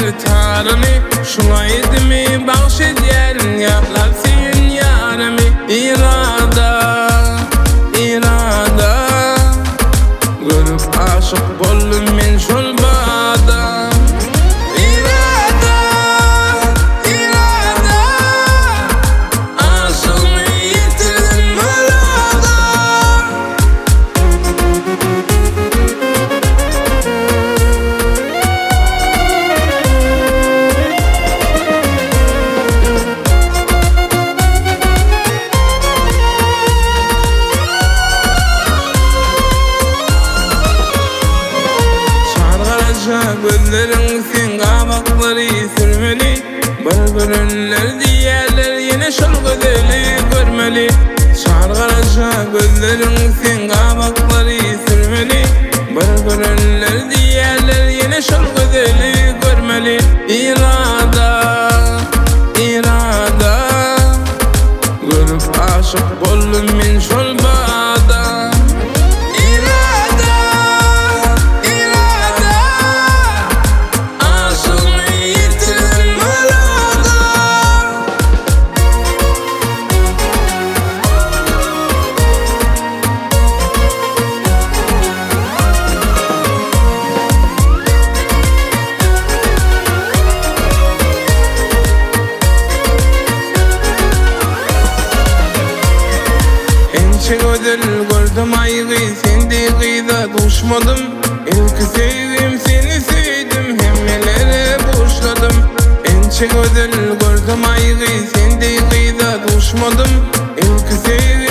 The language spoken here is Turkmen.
her taryny Şu aýdymy bagş edýärin ýatlap söýen ýarymy Irada, irada Görüp aşyk boldum men şol bada Irada, irada Aşygymy ýitirdim myrada. Çar garaja gözleriň seň gabaklary sürmeli Bir görenler diýerler ýene şol gözeli görmeli Çar garaja gözleriň seň gabaklary sürmeli Bir görenler diýerler ýene şol gözeli görmeli Irada, irada Görüp aşyk boldum men şol bada Irada, irada Aşygymy ýitirdim myrada. Ençe gözel gördüm aýgy sen deý gyza duşmadym Ilki söýgim seni söýdüm hemmelere buşladym Ençe gözel gördüm aýgy sen deý gyza duşmadym Ilki söýgim.